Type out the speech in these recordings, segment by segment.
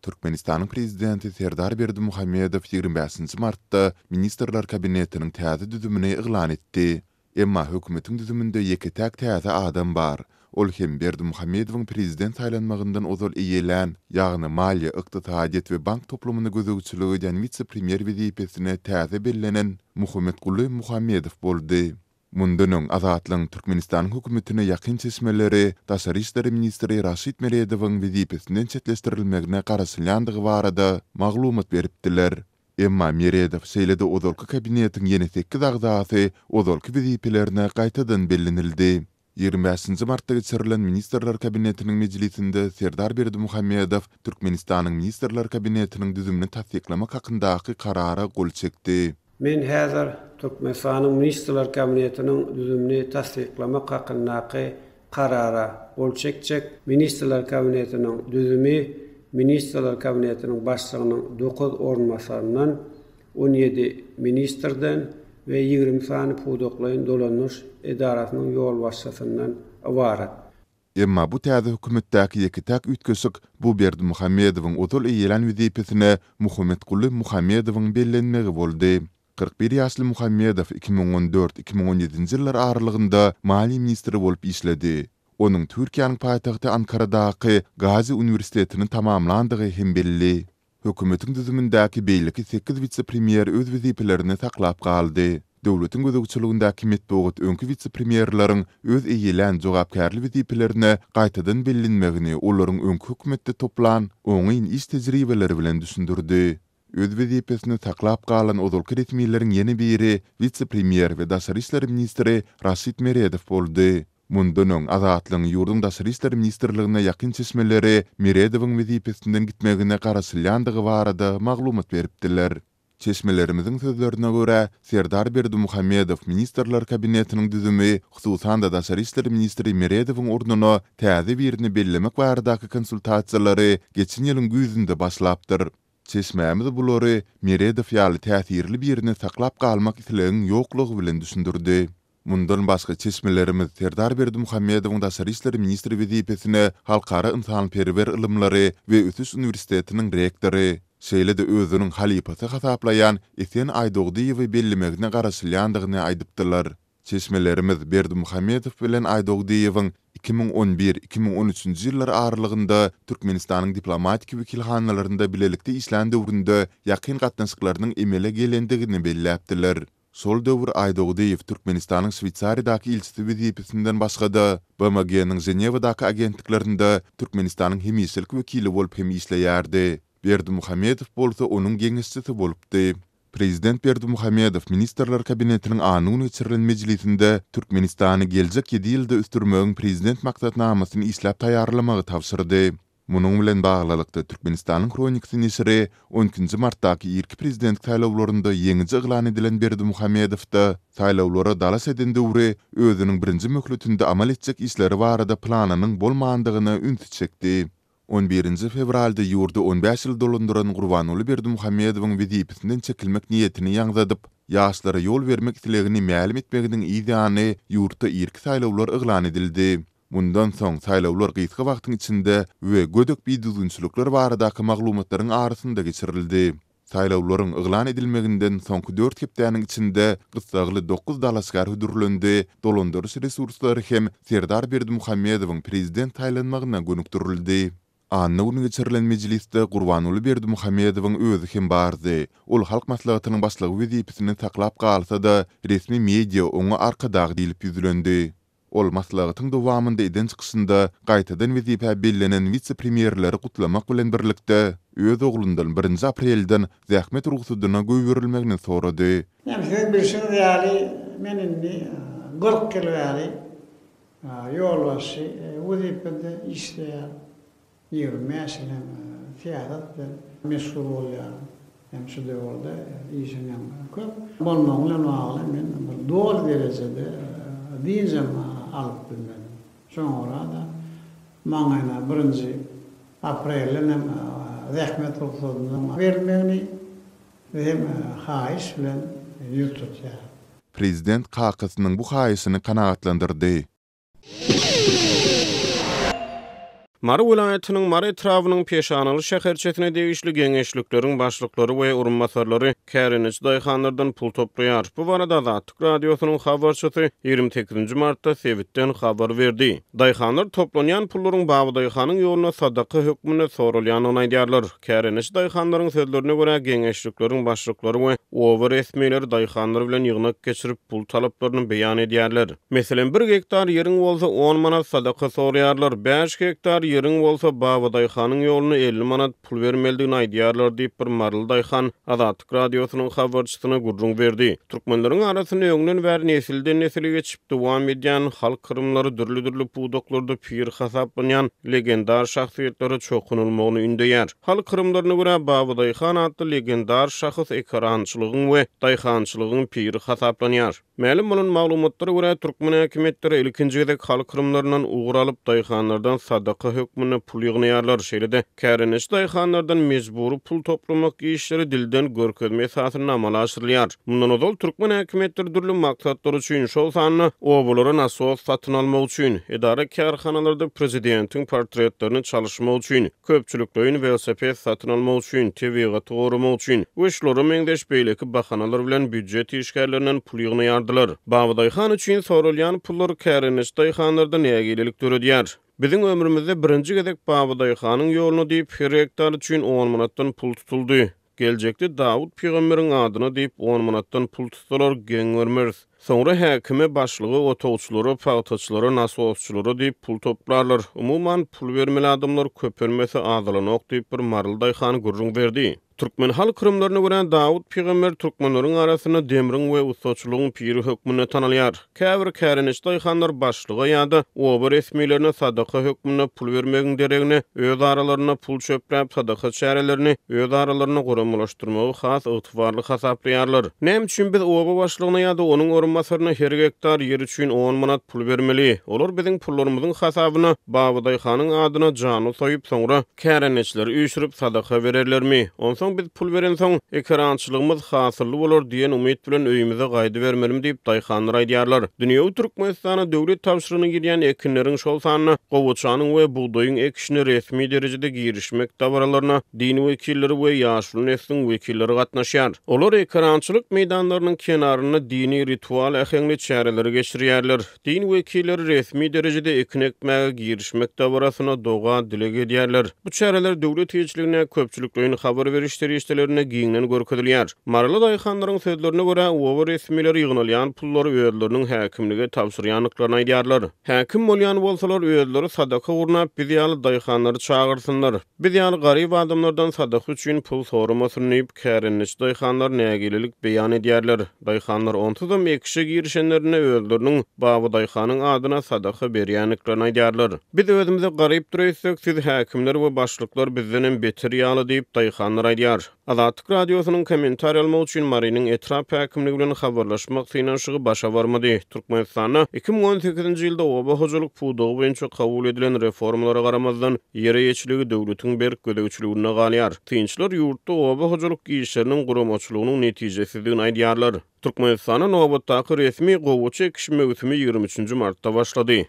Türkmenistanyň Prezidenti Serdar Berdimuhamedow 25 martda Ministrler Kabinetiniň täze düzümini yglan etdi. Emma hökümetiň düzüminde ýeke-täk täze adam bar. Ol hem Berdimuhamedowyň prezident saýlanmagyndan ozal eýelän, ýagny maliýe, ykdysadyýet we bank toplumyna gözegçilik edýän wise-premýer wezipesine täze bellenen Muhammetguly Muhammedow boldy. Mundan öň Azatlygyň Türkmenistanyň hökümetine ýakyn çeşmeleri daşary işler ministri Raşid Meredowyň wezipesinden çetleşdirilmegine garaşylýandygy barada maglumat beripdiler. Emma Meredow şeýle-de ozalky kabinetiň ýene sekiz agzasy ozalky wezipelerine gaýtadan bellenildi. 25-nji martda geçirilen Ministrler Kabinetiniň mejlisinde Serdar Berdimuhamedow Türkmenistanyň Ministrler Kabinetiniň düzümini tassyklamak hakyndaky Karara gol çekdi. Men häzir Türkmenistanyň Ministrler Kabinetiniň düzümini tassyklamak hakyndaky Karara gol çekjek. Ministrler Kabinetiniň düzümi Ministrler Kabinetiniň Başlygynyň dokuz orunbasaryndan, 17 ministrden we 20 sany pudaklaýyn dolandyryş edarasynyň ýolbaşçysyndan ybarat. Emma bu täze hökümetdäki ýeke-täk üýtgeşik bu Berdimuhamedowyň ozal eýelän wezipesine Muhammetguly Muhammedowyň bellenmegi boldy. 41 ýaşly Muhammedow 2014, 2017-nji ýyllar aralygynda maliýe ministri bolup işledi. Onuň Türkiýäniň paýtagty Ankaradaky Gazi uniwersitetini tamamlandygy hem belli. Hökümetiň düzümindäki beýleki sekiz wise-premýer öz wezipelerini saklap galdy. Döwletiň gözegçiligindäki metbugat öňki wise-premýerleriň öz eýelän jogapkärli wezipelerine gaýtadan bellenmegini olaryň öňki hökümetde toplan oňyn iş tejribeleri bilen düşündirdi. Öz wezipesini saklap galan ozalky resmileriň ýene biri wise-premýer we daşary işler ministri Raşid Meredow boldy. Mundan öň, Azatlygyň ýurduň Daşary işler ministrligine ýakyn çeşmeleri Meredowyň wezipesinden gitmegine garaşylýandygy barada maglumat beripdiler. Çeşmelerimiziň sözlerine görä, Serdar Berdimuhamedow Ministrler Kabinetiniň düzümi, hususan-da daşary işler ministri Meredowyň ornuna täze birini bellemek baradaky konsultasiýalary geçen ýylyň güýzünde başlapdyr. Çeşmämiz bulary Meredow ýaly täsirli birini saklap galmak islegiň ýoklugy bilen düşündirdi. Mundan başga, çeşmelerimiz Serdar Berdimuhamedowyň daşary işler ministri wezipesine Halkara ynsanperwer ylymlary we ösüş uniwersitetiniň rektory, şeýle-de özüniň halypasy hasaplaýan Esen Aýdogdyýewi bellemegine garaşylýandygyny aýdypdylar. Çeşmelerimiz Berdimuhamedow bilen Aýdogdyýewiň 2011, 2013-nji ýyllar aralygynda Türkmenistanyň diplomatik wekilhanalarynda bilelikde işlän döwründe ýakyn gatnaşyklarynyň emele gelendigini belläpdiler. Şol döwür Aýdogdyýew Türkmenistanyň Şweýsariýadaky ilçisi wezipesinden başga-da, BMG-niň Ženewadaky agentliklerinde Türkmenistanyň hemişelik wekili bolup hem işleýärdi. Berdimuhamedow bolsa onuň geňeşçisi bolupdy. Prezident Berdimuhamedow Ministrler Kabinetiniň anna güni geçirilen mejlisinde Türkmenistany geljek ýedi ýylda ösdürmegiň Prezident maksatnamasyny işläp taýýarlamagy tabşyrdy. Munuň bilen baglylykda, Türkmenistanyň Hronikasy neşiri on ikinji martdaky irki prezident saýlawlarynda ýeňiji yglan edilen Berdimuhamedowda saýlawlara dalaş eden döwri özüniň birinji möhletinde amal etjek işleri barada planynyň bolmandygyna ünsi çekdi. On birinji fewralda ýurdy on bäş ýyl dolandyran Gurbanguly Berdimuhamedowyň wezipesinden çekilmek niýetini ýaňzadyp, ýaşlara ýol bermek islegini mälim etmeginiň yz ýany ýurtda irki saýlawlar yglan edildi. Mundan soň saýlawlar gysga wagtyň içinde we gödek bidüzgünçilikler baradaky maglumatlaryň arasynda geçirildi. Saýlawlaryň yglan edilmeginden soňky dört hepdäniň içinde gyssagly dokuz dalaşgär hödürlendi, dolandyryş resurslary hem Serdar Berdimuhamedowyň prezident saýlanmagyna gönükdirildi. Anna güni geçirilen mejlisde Gurbanguly Berdimuhamedowyň özi hem bardy. Ol Halk Maslahatynyň Başlygy wezipesini saklap galsa-da, resmi media oňa Arkadag diýlip ýüzlendi. Ol maslahatyň dowamynda eden çykyşynda gaýtadan wezipä bellenen wise-premýerleri gutlamak bilen birlikde, öz oglundan birinji aprelden zähmet rugsadyna goýberilmegini sorady. Ýa siziň bilşiňiz ýaly, men indi 40 ýyl bäri ýolbaşçy wezipede işleýärin. 25 ýyl hem syýasat bilen meşgul bolýaryn. Hem şu döwürde işiň hem köp bolmagy bilen bagly men bir doly derejede dynjam alyp bilmedim. Şoňa görä-de maňa birinji aprelden hem zähmet rugsadynyň berilmegini hem haýyş bilen ýüz tutýaryn. Prezident kakasynyň bu haýyşyny kanagatlandyrdy. Mary welaýatynyň Mary etrabynyň Peşanaly şäherçesine degişli geňeşlikleriň başlyklary we orunbasarlary kärendeçi daýhanlardan pul toplaýar. Bu barada Azatlyk Radiosynyň habarçysy 28 nji martda sebitden habar berdi. Daýhanlar toplanýan pullaryň Babadaýhanyň ýoluna sadaka hökmünde soralýandygyny aýdýarlar. Kärendeçi daýhanlaryň sözlerine görä, geňeşlikleriň başlyklary we oba resmileri daýhanlar bilen ýygnak geçirip, pul talaplaryny beýan edýärler. Meselem, bir gektar ýeriň bolsa on manat sadaka soraýarlar, bäş gektar ýeriň bolsa Babadaýhanyň ýoluna 50 manat pul bermelidigini aýdýarlar diýip, bir maryly daýhan Azatlyk Radiosynyň habarçysyna gürrüň berdi. Türkmenleriň arasynda öňden bäri nesilden-nesile geçip dowam edýän halk yrymlary dürli-dürli pudaklarda pir hasaplanýan legendar şahsyýetlere çokunylmagyny ündeýär. Halk yrymlaryna görä, Babadaýhan atly legendar şahs ekerançylygyň we daýhançylygyň piri hasaplanýar. Mälim bolan maglumatlara görä, türkmen häkimiýetleri ilkinji gezek halk yrymlaryndan ugur alyp, daýhanlardan sadaka hökmünde pul ýygnaýarlar. Şeýle-de, kärendeçi daýhanlardan mejbury pul toplamak işleri dilden görkezme esasynda amala aşyrylýar. Mundan ozal, türkmen häkimiýetleri dürli maksatlar üçin, şol sanda obalara nasos satyn almak üçin, edara-kärhanalarda prezidentiň portretlerini çalyşmak üçin, köpçülikleýin welosiped satyn almak üçin, tebigaty goramak üçin we şulara meňzeş beýleki bahanalar bilen býujet işgärlerinden pul ýygnaýardylar. Babadaýhan üçin soralýan pullar kärendeçi daýhanlarda nägilelik döredýär. Biziň ömrümizde birinji gezek Babadaýhanyň ýoluna diýip her gektar üçin on manatdan pul tutuldy. Geljekde Dawut pygamberiň adyna diýip on manatdan pul tutsalar, geň görmeris. Soňra häkime, başlyga, otagçylara, pagtaçylara, nasosçylara diýip pul toplarlar. Umuman, pul bermeli adamlar köpelmese azalanok diýip, bir maryly daýhan gürrüň berdi. Türkmen halk yrymlaryna görä, Dawut pygamber türkmenleriň arasynda demriň we ussaçylygyň piri hökmünde tanalýar. Käbir kärendeçi daýhanlar başlyga ýa-da oba resmilerine sadaka hökmünde pul bermegiň deregine, öz aralarynda pul çöpläp, sadaka çärelerini öz aralarynda guramalaşdyrmagy has ygtybarly hasaplaýarlar. Näme üçin biz oba başlygyna ýa-da onuň orunbasaryna her gektar ýer üçin on manat pul bermeli? Olar biziň pullarymyzyň hasabyna Babadaýhanyň adyna janly soýup, soňra Kärendeçileri üýşürip sadaka bererlermi? Onsoň biz pul berensoň, ekerançylygymyz hasylly bolar diýen umyt bilen öýümize gaýdybermelimi diýip, daýhanlar aýdýarlar. Dünýewi Türkmenistana döwlet tabşyrygyna girýän ekinleriň, şol sanda gowaçanyň we bugdaýyň ekişine resmi derejede girişmek dabaralaryna din wekilleri we ýaşuly nesliň wekilleri gatnaşýar. Olar ekerançylyk meýdanlarynyň kenarynda dini ritual äheňli çäreleri geçirýärler. Din wekilleri resmi derejede ekin ekmäge girişmek dabarasyna doga-dileg edýärler. Bu çäreler döwlet eýeçiligindäki köpçülikleýin habar beriş serişdelerinde giňden görkezilýär. Maryly daýhanlaryň sözlerine görä, oba resmileri ýygnalýan pullary özleriniň häkimlige tabşyrýandyklaryny aýdýarlar. Häkim bolýan bolsalar, özleri sadaka gurnap, biz ýaly daýhanlary çagyrsynlar. Biz ýaly garyp adamlardan sadaka üçin pul soramasyn diýip, kärendeçi daýhanlar nägilelik beýan edýärler. Daýhanlar onsuzam ekişe girişenlerinde özleriniň Babadaýhanyň adyna sadaka berýändiklerini aýdýarlar. Biz özümize garypdyr öýtsek, siz häkimler we başlyklar bizdenem beter ýaly diýip, daýhanlar aýdýar. Azatlyk Radiosynyň kommentariý almak üçin Marynyň etrap häkimligi bilen habarlaşmak synanyşygy başa barmady. Türkmenistanda 2018-nji ýylda oba hojalyk pudagy boýunça kabul edilen reformalara garamazdan, ýer eýeçiligi döwletiň berk gözegçiliginde galýar. Synçylar ýurtda oba hojalyk işleriniň guramaçylygynyň netijesizdigini aýdýarlar. Türkmenistanda nobatdaky resmi gowaça ekiş möwsümi 23 nji martda başlady.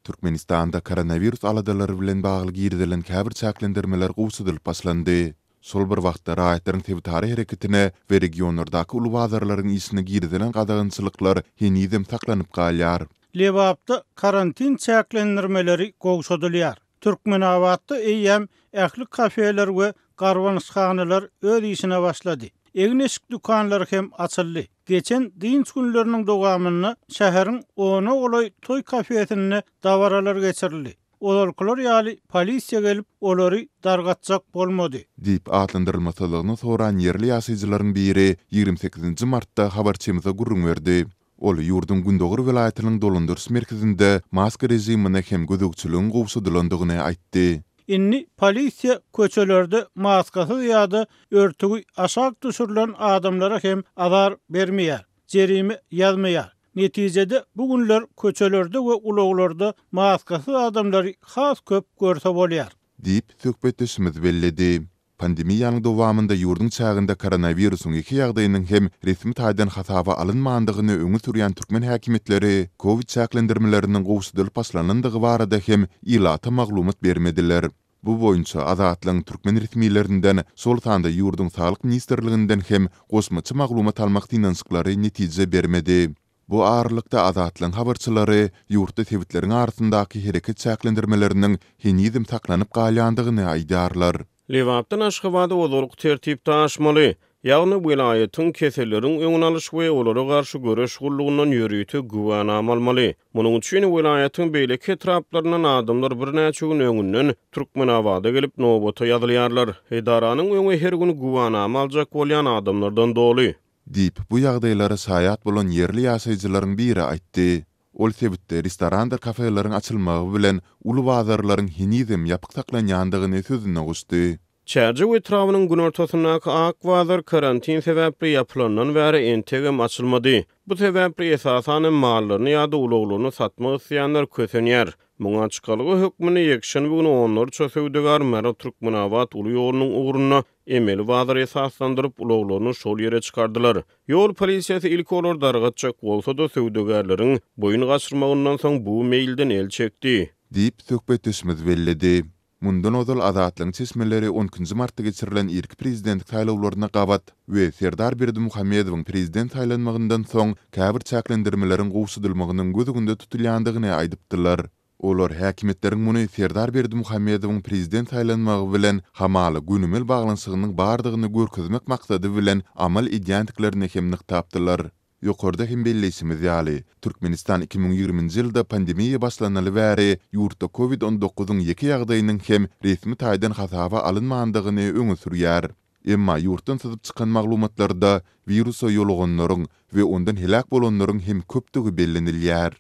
Türkmenistanda koronawirus aladalary bilen bagly girizilen käbir çäklendirmeler gowşadylyp başlandy. Şol bir wagtda, raýatlaryň sebitara hereketine we regionlardaky uly bazarlaryň işine girizilen gadagançylyklar henizem saklanyp galýar. Lebapda karantin çäklendirmeleri gowşadylýar. Türkmenabatda eýýäm ähli kafeler we garbanyşhanalar öz işine başlady. Egin-eşik dükanlary hem açyldy. Geçen dynç günleriniň dowamynda şäheriň ona golaý toý kafesinde dabaralar geçirildi. Ozalkylar ýaly polisiýa gelip, olary dargatjak bolmady. Diýip atlandyrylmasyzlygyny soran ýerli ýaşaýjylaryň biri 28 nji martda habarçymyza gürrüň berdi. Ol ýurduň gündogar welaýatynyň dolandyryş merkezinde maska režimine hem gözegçiligiň gowşadylandygyny aýtdy. Indi polisiýa köçelerde maskasyz ýa-da örtügi aşak düşürilen adamlara hem azar bermeýär, jerime ýazmaýar. Netijede, bu günler köçelerde we ulaglarda maskasyz adamlary has köp görse bolýar. Diýip, söhbetdeşimiz belledi. Pandemiýanyň dowamynda ýurduň çäginde koronawirusyň ýeke ýagdaýynyň hem resmi taýdan hasaba alynmandygyny öňe sürýän türkmen häkimiýetleri kowid çäklendirmeleriniň gowşadylyp başlanandygy barada hem ilata maglumat bermediler. Bu boýunça Azatlygyň türkmen resmilerinden, şol sanda ýurduň Saglyk ministrliginden hem goşmaça maglumat almak synanyşyklary netije bermedi. Bu aralykda, Azatlygyň habarçylary ýurtda sebitleriň arasyndaky hereket çäklendirmeleriniň henizem saklanyp galýandygyny aýdýarlar. Lebapdan Aşgabada ozalky tertipde aşmaly, ýagny welaýatyň keselleriň öňüni alyş we olara garşy göreş gullugyndan ýörite güwänama almaly. Munuň üçin welaýatyň beýleki etraplaryndan adamlar birnäçe gün öňünden Türkmenabada gelip, nobata ýazylýarlar. Edaranyň öňi her gün güwänama aljak bolýan adamlardan doly. Diýip, bu ýagdaýlara şaýat bolan ýerli ýaşaýjylaryň biri aýtdy. Ol sebitde restorandyr kafeleriň açylmagy bilen uly bazarlaryň henizem ýapyk saklanýandygyny sözüne goşdy. Çärjew etrabynyň günortasyndaky Ak bazar karantin sebäpli ýapylandan bäri entegem açylmady. Bu sebäpli esasan hem mallaryny ýa-da ulaglaryny satmak isleýänler kösenýär. Muňa çykalga hökmünde ýekşenbe güni onlarça söwdagär Mary-Türkmenabat uly ýolunyň ugrunda emeli bazar esaslandyryp, ulaglaryny şol ýere çykardylar. Ýol polisiýasy ilki olary dargatjak bolsa-da, söwdagärleriň boýun gaçyrmagyndan soň bu meýilden el çekdi. Diýip, söhbetdeşimiz belledi. Mundan ozal Azatlygyň çeşmeleri on ikinji martda geçirilen irki prezidentlik saýlawlaryna gabat we Serdar Berdimuhamedowyň prezident saýlanmagyndan soň käbir çäklendirmeleriň gowşadylmagynyň göz öňünde tutulýandygyny aýdypdylar. Olar häkimiýetleriň muny Serdar Berdimuhamedowyň prezident saýlanmagy bilen hamala gönümel baglanyşygynyň bardygyny görkezmek maksady bilen amal edýändiklerini hem nygtapdylar. Ýokarda hem belleýşimiz ýaly, Türkmenistan 2020-nji ýylda pandemiýa başlanaly bäri ýurtda covid 19 yň ýeke ýagdaýynyň hem resmi taýdan hasaba alynmandygyny öňe sürýär. Emma ýurtdan syzyp çykan maglumatlarda wirusa ýoluganlaryň we ondan heläk bolanlaryň hem köpdügi bellenilýär.